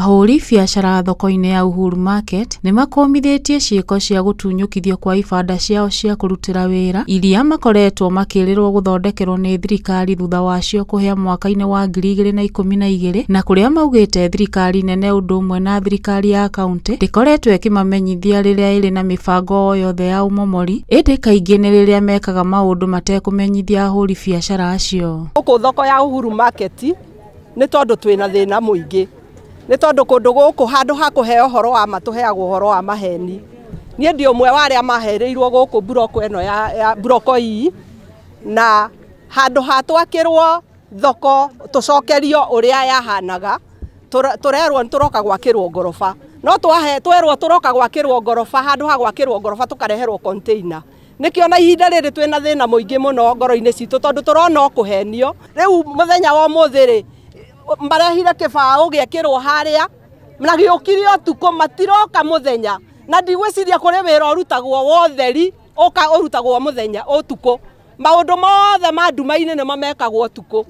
Ahũri biacara thoko-inĩ ya Uhuru Market nĩmakũmithĩtie ciĩko cia gũtunyũkithio kwa ibanda ciao cia kũrutĩra wĩra iria makoretwo makĩrĩrwo gũthondekerwo nĩ thirikari thutha wacio kũhĩa mwaka-inĩ wa 2012 na kũrĩa maugĩte thirikari nene ũndũ ũmwe na thirikari ya kaunti ndĩkoretwo ĩkĩmamenyithia rĩrĩa ĩrĩ na mĩbango o yothe ya ũmomori, ĩndĩ kaingĩ nĩ rĩrĩa mekaga maũndũ matekũmenyithia ahũri biacara acio. Gũkũ thoko ya Uhuru Market nĩ tondũ twĩna thĩna mũingĩ, nĩ tondũ kũndũ gũkũ handũ ha kũheo ũhoro wa ma tũheagwo ũhoro wa maheni. Niĩ ndĩ ũmwe wa arĩa mahereirwo gũkũ mburoko ĩno ya mburoko ii, na handũ ha twakĩrwo thoko tũcokerio ũrĩa yahanaga, tũrerwo nĩ tũroka gwakĩrwo ngoroba, no twerwo tũroka gwakĩrwo ngoroba, handũ ha gwakĩrwo ngoroba tũkareherwo container. Nĩkĩo na ihinda rĩrĩ twĩna thĩna mũingĩ mũno ngoro-inĩ citũ, tondũ tũrona o kũhenio. Rĩu mũthenya wa ũmũthĩ rĩ, marehire kĩbaũ gĩekĩrwo harĩa na gĩũkire ũtukũ, matiroka mũthenya, na ndigwĩciria kũrĩ wĩra ũrutagwo wa ũtheri ũka ũrutagwo mũthenya ũtukũ. Maũndũ mothe ma nduma-inĩ nĩmo mekagwo ũtukũ.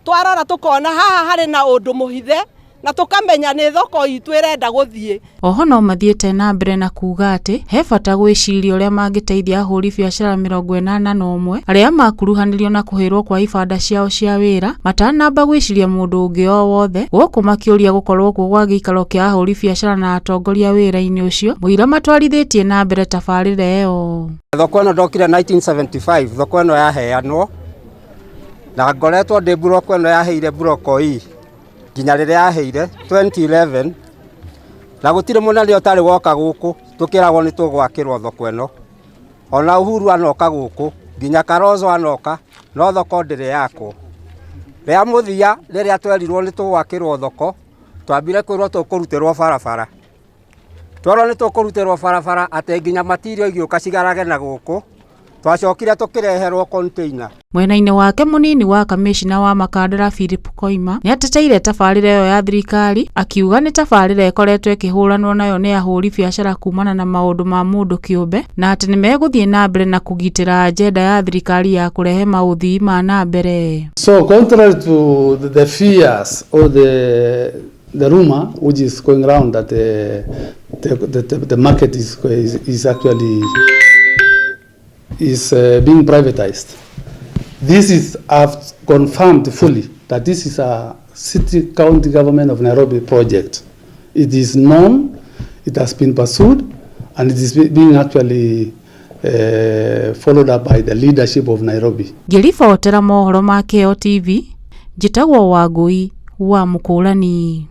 Twarora tũkona haha harĩ na ũndũ mũhithe na tũkamenya nĩ thoko itũ ĩrenda gũthiĩ. Oho no mathiĩte na mbere na kuuga atĩ he bata gwĩciria ũrĩa mangĩteithia ahũri biacara 81 arĩa makuruhanirio na kũhĩrwo kwa ibanda ciao cia wĩra matanamba gwĩciria mũndũ ũngĩ o wothe, gũkũ makĩũria gũkorwo kuo gwa gĩikaro kĩa ahũri biacara na atongoria wĩra-inĩ ũcio mũira matwarithĩtie na mbere tabarĩra ĩyo. Thoko ĩno ndokire 1975, thoko ĩno yaheanwo na ngoretwo ndĩ mburoko ĩno yaheire mburoko E nginya rĩrĩa yaheire 2011, na gũtirĩ mũnene ũtarĩ woka gũkũ tũkĩragwo nĩ tũgwakĩrwo thoko ĩno. Ona Uhuru anoka gũkũ nginya Kalonzo anoka, no thoko ndĩrĩ yakwo. Rĩa mũthia rĩrĩa twerirwo nĩ tũgwakĩrwo thoko, twambire kwĩrwo tũkũrutĩrwo barabara. Twerwo nĩ tũkũrutĩrwo barabara atĩ nginya matirio igĩũka cigarage na gũkũ, twacokire tũkĩreherwo container. Mwena-inĩ wake, mũnini wa kamĩcina wa Makandara Philip Koima nĩateteire tabarĩra ĩyo ya thirikari, akiuga nĩ tabarĩra ĩkoretwo ĩkĩhũranwo nayo nĩ ahũri biacara kumana na maũndũ ma mũndũ kĩũmbe na atĩ nĩmegũthiĩ na mbere na kũgitĩra ajenda ya thirikari ya kũrehe maũthii ma na mbere. So contrary to the fears or the rumor which is going around that the market is actually is being privatized, this is, I've confirmed fully that this is a city county government of Nairobi project. It is known, it has been pursued, and it is being actually followed up by the leadership of Nairobi. Ngĩribotera mohoro ma Kĩo TV, njĩtagwo Wangũi wa Mũkũrani.